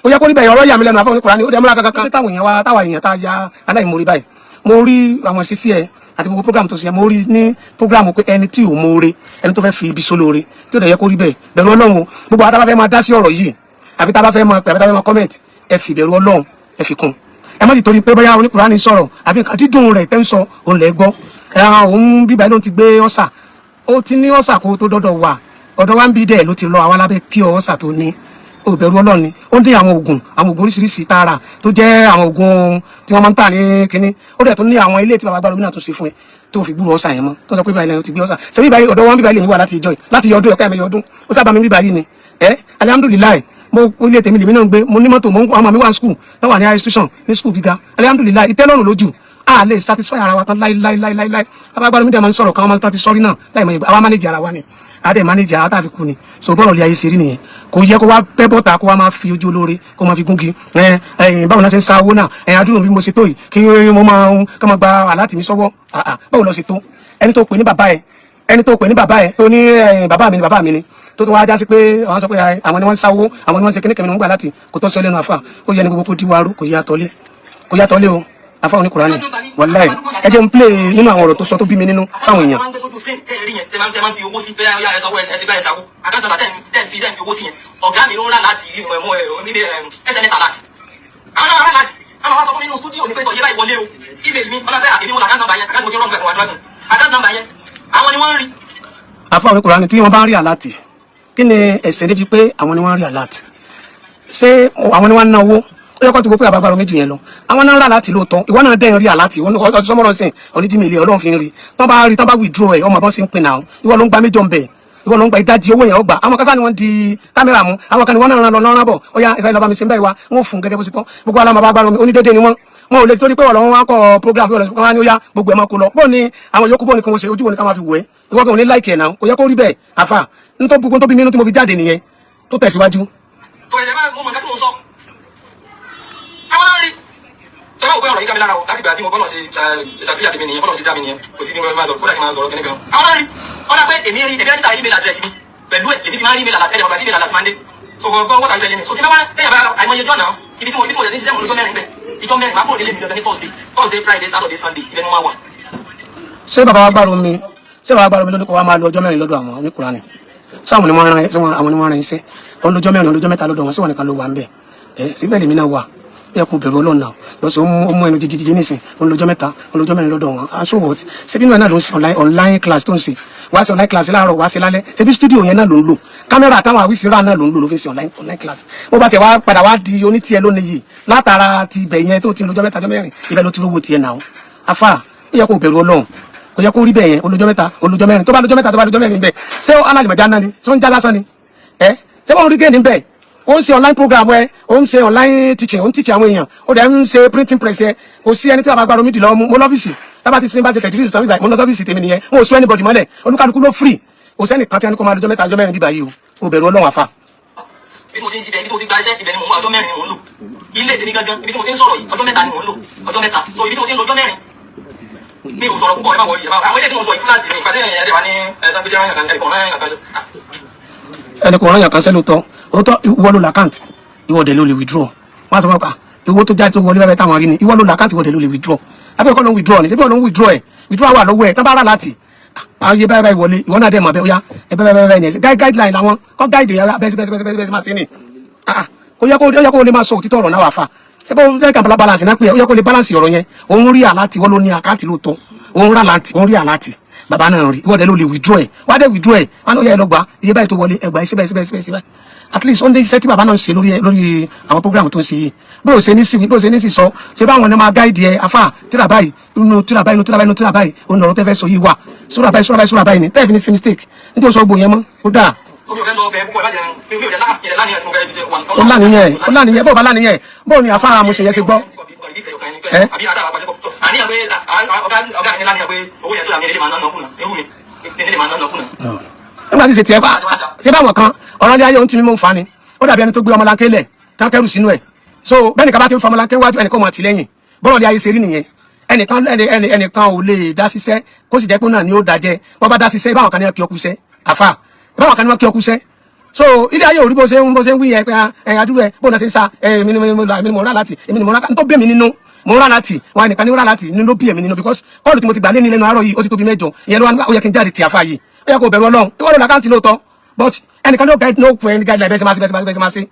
Ó yẹ kó rí bẹ́ẹ̀. Ọ̀rọ̀ yà mí lẹ́nu. Àfọwọ́n Kùránì ó dẹ̀ múra kankan táwọn èèyàn wa, táwọn èèyàn tá a ya aláìmoore báyìí. Mo rí àwọn sísí ẹ àti gbogbo program tó ṣe. Mo rí ní program pé ẹni tí ò moore, ẹni tó fẹ́ fi ibi sólóore, tí ó dẹ̀ yẹ kó rí bẹ́ẹ̀. Bẹ̀rù Ọlọ́run o. Gbogbo àwọn tá a bá fẹ́ máa dá sí ọ̀rọ̀ yìí, àbí tá a bá fẹ́ máa pè, àbí tá a bá fẹ́ máa comment, ẹ fi ìbẹ̀rù Ọlọ́run, ẹ fi kún. Ẹ má ti torí pé bóyá oníkùránì sọ̀rọ̀ àbí nǹkan dídùn rẹ̀ tẹ́ ń sọ òun lẹ̀ gbọ́. Ẹ òun bíbá ló ti gbé ọ̀sà, ó ti ní ọ̀sà kó tó dọ́dọ̀ wà. Ọ̀dọ̀ wa ń bí dẹ̀ ló ti lọ. Àwọn alábẹ́ pure ọ̀sà tó ní, ó bẹ̀rù Ọlọ́run ni. Ó ní àwọn oògùn, àwọn oògùn oríṣiríṣi tààrà tó jẹ́ àwọn oògùn tí wọ́n máa ń tà ní kínní. Ó dẹ̀ tún ní àwọn ilé tí bàbá gbàdúrà náà tún ṣe fún ẹ tó fi gbúrò ọ̀sà yẹn mọ́, tó sọ pé báyìí lẹ́yìn ti gbé ọ̀sà ṣe bíbáyìí. Ọ̀dọ̀ wọn bíbáyìí lè ní wà láti ìjọ yìí, láti ọdún ẹ̀ka ẹ̀mẹyẹ ọdún. Ó sábà mi bíbáyìí ni ẹ. Alihamudulilayi, mo ilé tèmi lèmi náà ń gbé. Mo ní mọ́tò, mo ń ọmọ mi wà ní school náà, wà ní high institution, ní school gíga. Alihamudulilayi, ìtẹ́lọ́rùn lójú. A lè satisfy ara wa tán láíláíláíláí. Abágbára mi dẹ̀ máa ń sọ̀rọ̀ káwọn máa ń tàbí sọ́rí náà láì mọ̀. Àwa manage ara wa ni, a dẹ̀ manage ara tá a fi kú ni. So bọ́ọ̀lù ilé ayé ṣe rí nìyẹn. Kò yẹ kó wá pẹ́ bọ́ta, kó wá máa fi ojú olóore, kó máa fi gúngi. Ẹ ẹ, báwo náà ṣe ń sa owó náà? Ẹ adúrò bí mo ṣe tó yìí, kí mo máa ń kọ́ máa gba alert mi sọ́wọ́. Báwo lọ ṣe tó ẹni tó pè ní bàbá ẹ, ẹni tó pè ní bàbá ẹ, tó ní bàbá mi ni, bàbá mi ni, tó wá já sí pé àwọn sọ pé àwọn ni wọ́n ń sáwó, àwọn ni wọ́n ń ṣe kíníkẹ́mi, ni wọ́n gbà láti kò tó sọ lẹ́nu. Àfà ó yẹ ní gbogbo kó díwárú, kò yẹ àtọ́lé, kò yẹ àtọ́lé o. Àfà oníkùránì, wàláì, ẹ jẹ́ n play nínú àwọn ọ̀rọ̀ tó sọ tó bí mi nínú fáwọn èèyàn. Máa ń gbé sójú screen tẹ́ ẹ rí yẹn, tẹ́ máa ń fi owó sí bẹ́ẹ̀, ẹ sanwó, ẹ ṣe bẹ́ẹ̀, ṣàwó account number tẹ́ ń fi owó sí yẹn. Ọ̀gá mi ló ń rà láti ẹ SMS alert. Àwọn náà rà láti àwọn wá sọ fún mi nínú studio ní pé tọ̀ yé báyìí wọlé o. Email mi ọlọ́fẹ́ àtẹ̀mí wọn, account number yẹn, account mo ti rọ́ọ̀mù ẹ̀kọ́ wọn, account number yẹn, àwọn ni wọ́n ń rí. Àfà oníkùránì, tí wọ́n bá ń rí alert, kí ni ẹ̀sẹ̀ débi pé àwọn ni wọ́n ń rí alert? Ṣé àwọn ni wọ́n ń ná owó? Ó yẹ kó ti gbọ́ pé àbágbára méjì yẹn lọ, àwọn náà ń rà láti lóòótọ́. Ìwọ náà dẹ́yìn rí alert ọtí sọmọ́rọ̀ sìn oníjìmìlì Ọlọ́run fi ń rí. Tán bá rí, tán bá withdraw ẹ̀, ọmọ àbọ̀n sí ń pin náà. Ìwọ ló ń gba méjọ ń bẹ̀, ìwọ ló ń gba ìdajì owó yẹn. Ó gbà àwọn kásá ni wọ́n di kámẹ́rà mú, àwọn kan ni wọ́n náà rán lọ lọ́rán bọ̀. Ó yá, ìsáyẹ̀ lọ́ba mi sí ń bẹ́ẹ̀ wá, wọ́n fún gẹ́gẹ́ bó ṣe tán. Gbogbo alámọ̀ bá gbára omi onídéédé ni wọ́n. Wọn ò lè torí pé ọ̀rọ̀ wọn wá kọ́ program pé ọ̀rọ̀ wọn á ní ó yá, gbogbo ẹ̀ máa kó lọ. Bó ni àwọn yòókù, bó ni kí wọ́n ṣe, ojú wo ni ká máa fi wò ẹ́? Ìwọ kan ò ní like ẹ̀ náà. Kò yẹ kó rí bẹ́ẹ̀. Àfà nítorí gbogbo tó bí mi nínú tí mo fi jáde nìyẹn tó tẹ̀síwájú. So ẹ̀ máa mo mọ̀ nǹkan tí mo ń sọ. Àwọn náà ń rí ṣe máa wò pé ọ̀rọ̀ yìí ká mi lára o. Láti gbà bí mo bọ́lọ̀ ṣe ṣàtúnyà tèmi nìyẹn, bọ́lọ̀ ṣe dá mi nìyẹn. Kò sí bí mo máa sọ̀rọ̀, kódà kí n máa sọ̀rọ̀ kíní gan. Àwọn náà ń rí ọ̀dà pé èmi rí, èmi rẹ́jísà email address mi pẹ̀lú ẹ̀, èmi fi máa ń rí email alert. Ẹ̀dẹ̀ bàbá tí email alert máa ń dé. So gbọ́n wọ́n tàbí tẹ̀lé mi. So tí bá wá tẹ̀yà bá àìmọye jọ́ náà, ibi tí mo lè ní ṣiṣẹ́, mo lọ́jọ́ 4 bẹ́ẹ̀. Ìjọ 4 máa kúrò nílé mi dandan ní Thursday, Thursday, Friday, Saturday, Sunday, ibẹ̀ ni mo máa wà. Ṣé bàbá wa gbàrú mi, ṣé bàbá gbàrú mi lónìí kó wa máa lo ọjọ́ 4 lọ́dọ̀ àwọn oníkùránì? Sáwọn ni wọ́n rán ẹ? Àwọn ni wọ́n rán iṣẹ́ ọ̀n lọ́jọ́ 4, lọ́jọ́ 3 lọ́dọ̀ wọn? Sí wọn nìkan ló wà ń bẹ̀ ẹ? Síbẹ̀ lèmi náà wà. Ó yẹ kó bẹ̀rù Ọlọ́run náà lọ́sọ̀. Ó mú ẹnu jíjíjíjí nísìn, ó ń lọ́jọ́ 3, ó ń lọ́jọ́ 4 lọ́dọ̀ wọn. And so what? Ṣebí inú ẹ̀ náà ló ń ṣe online class tó ń ṣe? Wàá ṣe online class láàárọ̀, wàá ṣe lálẹ́. Ṣebí studio yẹn náà ló ń lò, kámẹ́rà àtàwọn àwísí rà náà ló ń lò, ló fi ṣe online class. Bó bá tiẹ̀ wá padà wá di onítìẹ̀ lónìí yìí, látara ti ibẹ̀ yẹn tó ti ń lọ́jọ́ 3, ọjọ́ 4, ibẹ̀ ló ti rówó tiẹ̀ náà. Afa, ó yẹ kó bẹ̀rù Ọlọ́run. Kò yẹ kó rí bẹ́ẹ̀ yẹn. Olójọ́ 3, olójọ́ 4, tó bá lọ́jọ́ 3, tó bá lọ́jọ́ 4 bẹ́ẹ̀, ṣé alálìmọ̀já náà ni? Ṣé ó ń já lásán ni ẹ? Ṣé wọ́n rí géènì bẹ́ẹ̀? Ó ń ṣe online program ẹ, ó ń ṣe online teaching, ó ń teach àwọn èèyàn, ó dẹ̀ ń ṣe printing press ẹ. Kò sí ẹni tí a bá gbàrọ̀ mi dì lọ́wọ́ mú. Mo lọ́fíìsì tábà ti sin bá ṣe tẹ̀jú ìtàn bíbáyìí, mo lọ sọ́fíìsì tèmi nìyẹn. Wọn ò sún anybody mọ́lẹ̀. Olúkálukú ló free. Kò sẹ́nì kan tí wọ́n ní kó máa lọ́jọ́ 3, ọjọ́ 4 bíbáyìí o. Ó bẹ̀rù Ọlọ́run, àfà. Ibi tí mo ti ń ṣe, ibi tí mo ti gba iṣẹ́, ibẹ̀ ni mò ń wá. Ọjọ́ 4 ni mò ń lò. Ilé tèmi gangan, ibi tí mo ti ń sọ̀rọ̀ yìí, ọjọ́ 3 ni mò ń lò, ọjọ́ 3. So ibi tí mo ti ń lo ọjọ́ 4, mi ò sọ̀rọ̀ púpọ̀. Ẹ má wọrí àwọn ilé tí mo sọ yìí, fúláàsì ni ìpàdé ẹ̀ẹ́dẹ̀ wa ní ẹ̀sán gbèsè ẹ̀yàn kan ẹ̀ẹ́dẹ̀ kan ẹ̀yàn kan ṣe. Ẹnì kò rán yàn kan sẹ́lẹ̀ tọ́ òótọ́. Ìwọ ló l'account, ìwọ dẹ̀ ló lè withdraw. Wọ́n á sọ fún ọ ìwọ tó jáde tó wọlé bẹ́ẹ̀ táwọn rí ni. Ìwọ ló l'account, ìwọ dẹ̀ ló lè withdraw. Abẹ́ ọkọ ló ń withdraw ni? Ṣé bí wọ́n ló ń withdraw ẹ̀? Withdraw wà lọ́wọ́ ẹ̀. Tán bá rà láti ayé báyìí báyìí wọlé, ìwọ náà dẹ̀ mọ̀ bẹ́ẹ̀. Ó yá, ẹ bẹ́ẹ̀ bẹ́ẹ̀ bẹ́ẹ̀ ni ẹ̀ guideline làwọn kọ́ guide yàrá bẹ́ẹ̀ bẹ́ẹ̀ bẹ́ẹ̀ bẹ́ẹ̀ máa ṣe ni. Kò yẹ kó, ó yẹ kó lè máa sọ òtítọ́ ọ̀rọ̀ náà wà fà. Ṣé bó jẹ́ kí balance náà pé ó yẹ kó lè balance ọ̀rọ̀ yẹn. Òun rí alert, wọ́n ló ní account lóòótọ́. Òun rà alert, òun rí alert, bàbá náà rí. Ìwọ dẹ̀ ló lè withdraw ẹ̀. Wá dẹ̀ withdraw ẹ̀, wọ́n á yẹ ẹ lọ gbà iye báyìí tó wọlé, ẹgbà ẹ síbẹ̀ síbẹ̀ síbẹ̀ síbẹ̀. At least ó ń dé iṣẹ́ tí bàbá náà ń ṣe lórí àwọn program tó ń ṣe yìí. Bó o ṣe ní síbi, bó o ṣe ní sì sọ, ṣé báwọn ní máa guide ẹ? Afá tíra báyìí, inú tíra báyìí, inú tíra báyìí, inú tíra báyìí, òun lọ̀rọ̀ tẹ́ fẹ́ sọ yìí wà. Sóra báyìí, sóra báyìí, sóra báyìí ni tẹ́ẹ̀ fi ní sí mistake nítorí sọ gbò yẹn mọ́. Ó dáa. Omi ò fẹ́ lọ bẹ̀ púpọ̀, ẹ má jẹun. Mi ò dẹ̀ láníyàn tí mo fẹ́ fi ṣe wà. Ó láníyàn, ó láníyàn. Bó o bá láníyàn, bó o ní afá amúṣe yẹn ṣe gbọ́? Ẹ àbí àdá àpàṣẹ pọ̀ àníyàn pé ọ̀gá mi ní láníyàn pé owó yẹn sódà mi lè máa ná kùnà, irú mi lè máa ná kùnà. Nígbà tí ṣe tiẹ̀ bá ṣe báwọn kan ọ̀rọ̀ ní ayé ohun tí mímú ń fa ni, ó dàbí ẹni tó gbé ọmọlanke lẹ̀ tán kẹrù sínú ẹ̀. So bẹ́ẹ̀ nìkan bá ti ń fa ọmọlanke wájú, ẹnìkan máa tì lẹ́yìn. Bọ́rọ̀ ní ayé ṣe rí nìyẹn. Ẹnìkan ẹnìkan ò lè dá ṣiṣẹ́, kó sì jẹ́ pé náà ni ó dájẹ́. Wọ́n bá dá ṣiṣẹ́, báwọn kan ní kí ọkú sẹ́, àfà, báwọn kan ní wọ́n kí ọkú sẹ́. So ilé ayé òrí bó ṣe ń wí yẹn pé ẹ adúrú ẹ bó náà ṣe ń sa ẹ, èmi ni mo èmi ni mo rà láti, èmi ni mo rà tó bí èmi nínú mo rà láti wọn nìkan ní rà láti nínú ló bí èmi nínú, because call tí mo ti gbà lé ní lẹ́nu àárọ̀ yìí, ó ti tó bí 8. Ìyẹn ló wá ní ó yẹ kí n jáde tì àfa yìí. Ó yẹ kó bẹ̀rù Ọlọ́run. Ìwọ ló l'account lóòótọ́, but ẹnìkan ló guide, no fún ẹni guideline bẹ́ẹ̀ ṣe máa ṣe, bẹ́ẹ̀ ṣe máa ṣe.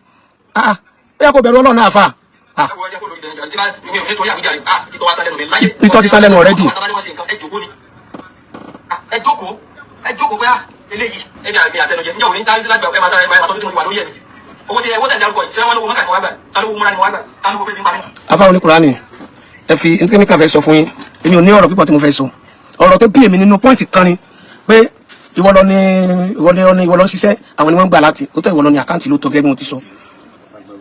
Ah, ó yẹ kó bẹ̀rù Ọlọ́run náà fà ah. Ẹ wo, ẹ jẹ́ kó lórí ìdẹ̀yìn tí bá mi ò nítorí àwíjàre, ah, títọ́ wa tán lẹ́nu mi láyé. Títọ́ ti tán lẹ́nu already. Àwọn àtàwọn ṣe nǹkan, ẹ jókòó ni. Ah, ẹ jókòó, ẹ jókòó pé ah, eléyìí ẹbí àmì àtẹnujẹ níjọ́ òní táyé lágbà ẹ máa táyé máa tọ́jú tí mo ti wà lórí ẹ̀ mi. Owó tí owó tẹ̀ ń darúkọ yìí, ṣé wọ́n lówó mọ́kà ni wọ́n gbà? Ta lówó múra ni wọ́n gbà? Ta lówó pé nípa mi? Afa oníkùránì, ẹ fi nítorí ká fẹ́ sọ fún yín. Èmi ò ní ọ̀rọ̀ pípọ̀ tí mo fẹ́ sọ. Ọ̀rọ̀ tó bí èmi nínú point kan ni pé ìwọ lọ ní, ìwọ ní, ìwọ lọ ń ṣiṣẹ́, àwọn ni wọ́n ń gbà láti ó tọ́. Ìwọ lọ ní account ló tọ́, gẹ́gẹ́ bí mo ti sọ.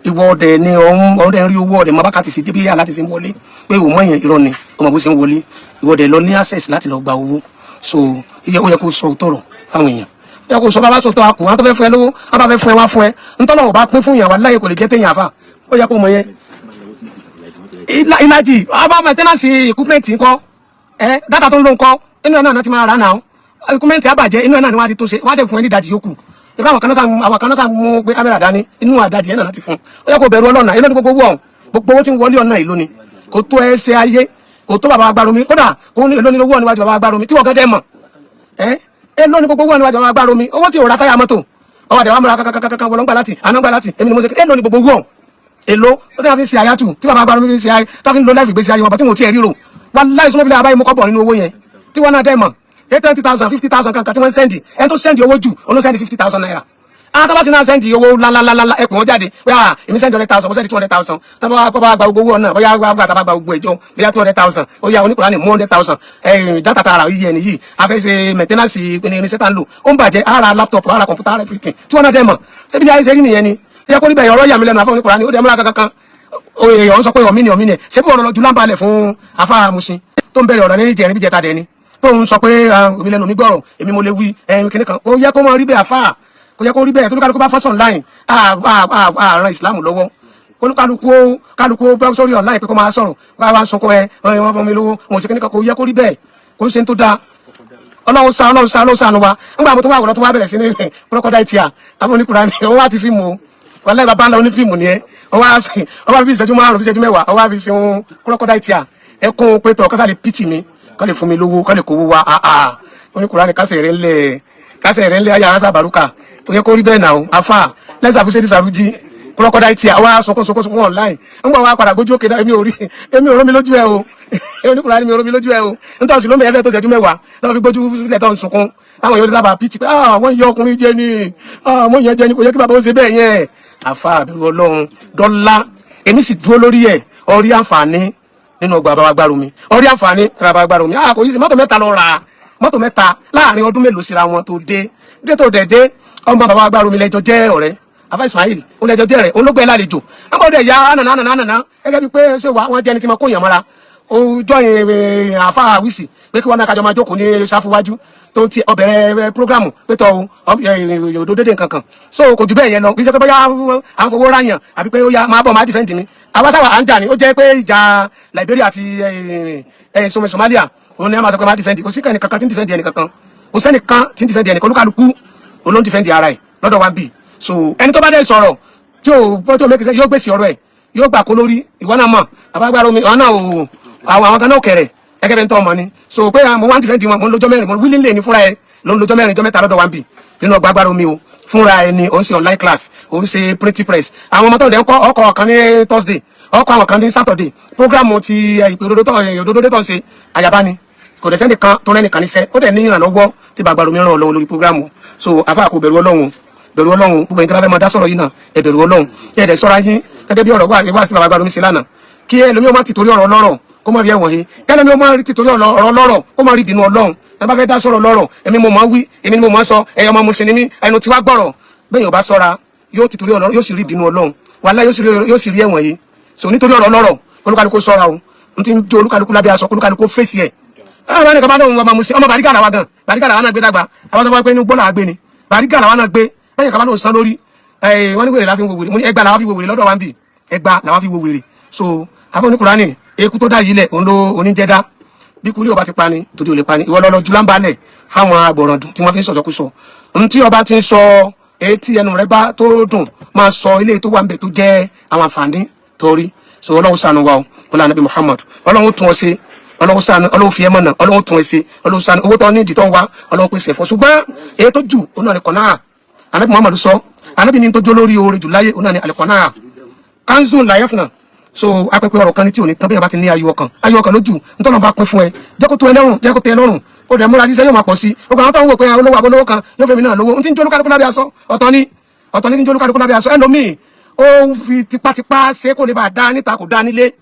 Ìwọ ọdẹ ní ọ̀hún ọdẹ ń rí owó ọdẹ mọ bákàtí sí débi láti ṣe ń wọlé pé ìwọ mọ yẹn, irọ́ ni. Ọmọ bó ṣe ń wọlé, ìwọ ọdẹ lọ ní access láti lọ gba owó. So iye ó yẹ kó sọ tọrọ fáwọn èèyàn, ó yẹ kó sọ. Bàbá sọ tọ àkùn àwọn tó fẹ́ fún ẹ lówó, wọn bá fẹ́ fún ẹ, wá fún ẹ. Ntọ́nà ò bá pín fún yàn wá láyé, kò lè jẹ́ téèyàn. Àfà, ó yẹ kó mọ yẹn. Ìlàjì àbá maintenance equipment ńkọ́? Ẹ data tó ń lò ńkọ́? Inú ẹ̀ náà ti máa rà náà. Equipment àbàjẹ́, inú ẹ̀ náà ni wọ́n á ti tún ṣe, wọ́n á dẹ̀ fún ẹ ní ìdajì yòókù. Ìfẹ́ àwọn kan náà sàn mú gbé kámẹ́rà dání, inú àdajì ẹ̀ náà láti fún. Ó yẹ kó bẹ̀rù Ọlọ́run. Inú ní gbogbo owó ọ̀hún, gbogbo owó tí ń wọlé ọ̀nà ìlú ni kò tó ẹsẹ̀ ayé, kò tó bàbá agbára omi. Kódà kò ní èlò ní owó níwájú bàbá agbára omi tí wọ́n gẹ́gẹ́ mọ̀ ẹ́. Èlò ní gbogbo owó níwájú bàbá agbára omi, owó tí ò ra táyà mọ́tò ọwọ́ àdẹ̀wà múra kankankankan wọlọ́ngbà gbà láti àná gbà láti èmi ni mo ṣe. Èlò ní gbogbo owó ọ̀hún, èlò ó tí a fi ṣe àyàtù tí bàbá agbára omi fi ṣe ayé tá fi ń lo life ìgbésí ayé wọn bá tí wọn ò tiẹ̀ ríro. Wàláhì sọmọbìlẹ̀ àbáyé mú kọ́bọ̀ nínú owó yẹn tí wọ́n náà dẹ́ mọ̀, 20,000, 50,000 kankan tí wọ́n ń send. Ẹni tó send owó jù, ó ló send ₦50,000. Àwọn tó bá ti náà send owó ńláńláńlá, ẹkùn wọn jáde bóyá èmi send 100,000, mo send 200,000. Tó bá kọ́ bá gba gbogbo owó náà, bóyá gba tá bá gba gbogbo ẹjọ́, bóyá 200,000, ó yá oníkùránì mú 100,000. Ẹ̀yìn data tààrà yìí, ẹni yìí a fẹ́ ṣe maintenance irinṣẹ́ tá ń lò, ó ń bàjẹ́, ara laptop, ara kọ̀ǹpútà, ara everything tí wọ́n náà dẹ́ mọ̀. Ṣé bí ayé ṣe rí nìyẹn ni? Ó yẹ kó rí bẹ́ẹ̀. Ọ̀rọ̀ yà mí lẹ́nu. Àfọwọ́n oníkùránì, ó dẹ̀ múra kankan. Oye, ọ̀n sọ pé ọ̀mí ni, ọ̀mí ni. Ṣé bí ọ̀rọ̀ lọ ju lámbàlẹ̀ fún afá Musin tó ń bẹ̀rẹ̀ ọ̀rọ̀ ní ìjẹrin bí jẹta dẹ̀ ni tó ń sọ pé èmi lẹ́nu mi gbọ́rọ̀, èmi mo lè wí ẹ̀yìn kìnìún kan. Kò yẹ kó mọ rí bẹ́ẹ̀, àfá, kò yẹ kó rí bẹ́ẹ̀. Tó kálukú bá fọ́sọ̀ online, àrùn ìsìlámù lọ́wọ́ kólúkálukú, kálukú bá sórí online pé kó máa sọ̀rọ̀, kó máa sunkún ẹ ẹ wọ́n fún mi lówó, wọn ò sì kìnìún kan. Kò yẹ kó rí bẹ́ẹ̀, kò ń ṣe tó dáa. Ọlọ́run sá, Ọlọ́run sá, Ọlọ́run sànù wa. Ńgbà mo tún wà wọ́n tó wá bẹ̀rẹ̀ sí ní crocodile tear. Àwọn oníkùránì, wọ́n wá ti fíìmù o. Wàláhì, bàbá ńlá onífíìmù ni ẹ. Wọ́n wá fi ìṣẹ́jú 5, fi ìṣẹ́jú 10, wọ́n wá fi ṣe crocodile tear, ẹkún pé tọ̀ kásá lè pity mi, kọ́ lè fún mi lówó, kọ́ lè kówó wa. Àà, oníkùránì, kásẹ̀ rẹ̀ ńlẹ̀, kásẹ̀ rẹ̀ ńlẹ̀. Ayé arásà bàrúkà tó yẹ kó rí bẹ́ẹ̀ náà. Afa lẹ́sà fún sẹ́dí sàrújì crocodile tear, wá sunkún sunkún sunkún online. Ńgbà wá padà gbójú òkè náà, èmi ò rí, èmi ò rómi lójú ẹ o. Oníkùránì, mi ò rómi lójú ẹ o. Nítorí sí lómi ẹfẹ tó ṣẹ́jú 10 tó fi gbójú sílẹ̀ tó ń sunkún, táwọn yóò sábà pity pé ah, wọ́n yọ ọkùnrin jẹ ni, ah, wọ́n yàn jẹ ni, kò yẹ kí bàbá ó ṣe bẹ́ẹ̀ yẹn. Àfa, àbẹ̀rù Ọlọ́run dọ́là. Èmi sì dúró lórí ẹ̀. Ọrí àǹfààní nínú ọgbà bàbá agbára omi, ọrí àǹfààní bàbá agbára omi. Ah, kò yí sí mọ́tò 3 lọ rà, mọ́tò 3 láàrin ọdún mélòó síra wọn tó dé dé tó dẹ̀ dé. Ọmọ bàbá agbára omi lẹ́jọ́ jẹ́ ọ̀rẹ́ afa Ismail, ó lẹ́jọ́ jẹ́ rẹ̀, olóògbé lálejò ọmọdé ya ànànà ànànà ànànà gẹ́gẹ́ bíi pé ṣé wà wọ́n jẹ́ ẹni tí mo kó yàn mọ́ra. Ó jọyìn àfa wíìsì pé kí wọ́n náà kájọ máa jókòó ní sáfúwájú tó ń ti ọbẹ̀rẹ̀ program pé tọ́ òdòdó dédé nǹkan kan. So kò jù bẹ́ẹ̀ yẹn lọ. Kì í ṣe pé bóyá à ń fowó ráyàn àbí pé ó yá máa bọ̀ máa defend mi. Àwa sáwà à ń jà ní ó jẹ́ pé ìjà Liberia àti Somalia òun ni a máa sọ pé máa defend. Kò sí ẹnì kankan tí ń defend ẹnì kankan, kò sẹ́nì kan tí ń defend ẹnì kan. Olúkálukú òun ló ń defend ara ẹ̀ lọ́dọ̀ wa ń bì. So ẹni tó bá dẹ̀ sọ̀rọ̀ tí ò bọ́ tí ò make sense, yóò gbèsè ọ̀rọ̀ ẹ̀, yóò gbà kó lórí. Ìwọ náà mọ̀ àbágbára omi ọ̀nà ò àwọn kan náà kẹrẹ̀ gẹ́gẹ́ bí n tọ́ ọmọ ni. So pé mo wá ń defend wọn, mo ń lọ́jọ́ 4, mo willingly ní fúnra ẹ ló ń lọ́jọ́ 4, jọ́ 3 lọ́dọ̀ wa ń bì nínú ọgbà agbára omi o. Fúnra ẹ ni òun ṣe online class, òun ṣe printing press. Àwọn ọmọ tó ń dẹ̀ ń kọ́ ọkọ̀ kan ní Thursday, ọkọ̀ àwọn kan ní Saturday. Program ti ìpè òdodo tó ń ṣe àyàbá ni, kò dẹ̀ sẹ́nìkan tó rẹ́nìkan níṣẹ́. Ó dẹ̀ ní ìrànlọ́wọ́ tí bàbá mi ràn lọ́wọ́ lórí program. So afa, kò bẹ̀rù Ọlọ́run, bẹ̀rù Ọlọ́run. Gbogbo ẹni tí wọ́n fẹ́ máa dá sọ̀rọ̀ yìí náà, ẹ bẹ̀rù Ọlọ́run. Ẹ dẹ̀ sọ́ra yín gẹ́gẹ́ bí ọ̀rọ̀ wá sí bàbá mi ṣe lánàá, kí ẹlòmíì má ti torí ọ̀rọ̀ ọlọ́rọ̀ kó má rí ẹ̀wọ̀n yìí, kẹlẹ́mi ó má ti torí ọ̀rọ̀ ọlọ́rọ̀ kó má rí ìbínú Ọlọ́run. Ẹ bá fẹ́ dá sọ̀rọ̀ lọ́rọ̀, èmi mo máa wí, èmi ni mo máa sọ, ẹ̀yọ́ ọmọ mùsùlùmí ẹnu tí wá gbọ́rọ̀ bẹ́ẹ̀ yóò bá sọ́ra, yóò ti torí ọ̀rọ̀ yóò sì rí ìbínú Ọlọ́run, wàhálà, yóò sì rí ẹ̀wọ̀n yìí. So nítorí ọ̀rọ̀ ọlọ́rọ̀, olúkálukú sọ́ra o. N ti ń jó olúkálukú lábẹ́ aṣọ, olúkálukú fèsì ẹ̀. Ẹ ní kaba lóhùn ọmọ musin, ọmọ Bàrígà làwa gan, Bàrígà làwa náà gbé dàgbà. Àwọn tó bá pé inú gbọ́ làwa gbé ni, Bàrígà làwa náà gbé. Bẹ́ẹ̀ kaba lóhùn sán lórí ẹ, wọ́n ní wèrè láfi wo wèrè. Mo ní ẹgbà làwa fi wo wèrè lọ́dọ̀ wa ń bì, ẹgbà làwa fi wo wèrè. So àbọ̀ oníkùránì, eku tó dá yìí lẹ̀ òun ló oníjẹ́dá. Bí kúlí ọba ti pani tòdí ò lè pani. Ìwọ lọ́lọ́ jùlá ń balẹ̀ fáwọn agbọ̀ràndùn tí wọ́n fi ń sọ̀sọ̀kúsọ ohun tí ọba ti ń sọ. Èyí tí ẹnu rẹ bá tó dùn, máa sọ ilé tó wà níbẹ̀ tó jẹ́ àwọn àǹfààní torí. So Ọlọ́run ṣàánú wa o. Ọlọ́run Ànábì Muhammad, Ọlọ́run tún ọ ṣe, Ọlọ́run ṣàánú, Ọlọ́run fi ẹ́ mọ̀nà, Ọlọ́run tún ẹ ṣe, Ọlọ́run ṣàánú. Owó tó ní ìdí tó ń wá, Ọlọ́run pèsè fún. Ṣùgbọ́n èyí tó jù, òun náà ní kọ̀náà. Ànábì Muhammad sọ, Ànábì ní tó jó lórí oore jù láyé, òun náà ní àlẹ́kọ̀náà kanzun láyẹ̀fúnà. So apẹpẹ ọ̀rọ̀ kan ní tí ò ní tán. Bí ẹ bá ti ní ayọ̀ ọkàn, ayọ̀ ọkàn lójú nítorí bá pín fún ẹ, jẹ́ kó tó ẹ lọ́rùn, jẹ́ kó tẹ́ ẹ lọ́rùn. Ó dẹ̀ múra ṣiṣẹ́, yóò máa pọ̀ sí. Gbogbo àwọn tó ń wò pé olówó abolówó kan yóò fẹ́mi náà lówó, n ti ń jólúkálukú lábẹ́ aṣọ ọ̀tọ̀ ni, ọ̀tọ̀ ni ti ń jólúkálukú lábẹ́ aṣọ. Ẹlòmíì ó ń fi tipátipá ṣe kó lè bá a dá níta, kò dá nílé.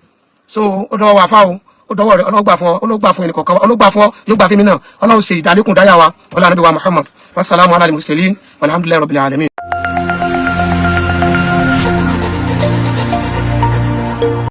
So ó dọwọ́ wà fáwọn, ó dọwọ́ rẹ̀. Ọlọ́run gbà fún ọ, Ọlọ́run gbà fún ẹnì kọ̀ọ̀kan, Ọlọ́run gbà fún ọ, yóò gbà fún mi náà. Ọlọ́run ṣe ìdálékùn dáyà wa. Ọlọ́run Ànábì wa Muhammad. Wasalaamu ala al-mursalin, walhamdulillahi rabbil alamin.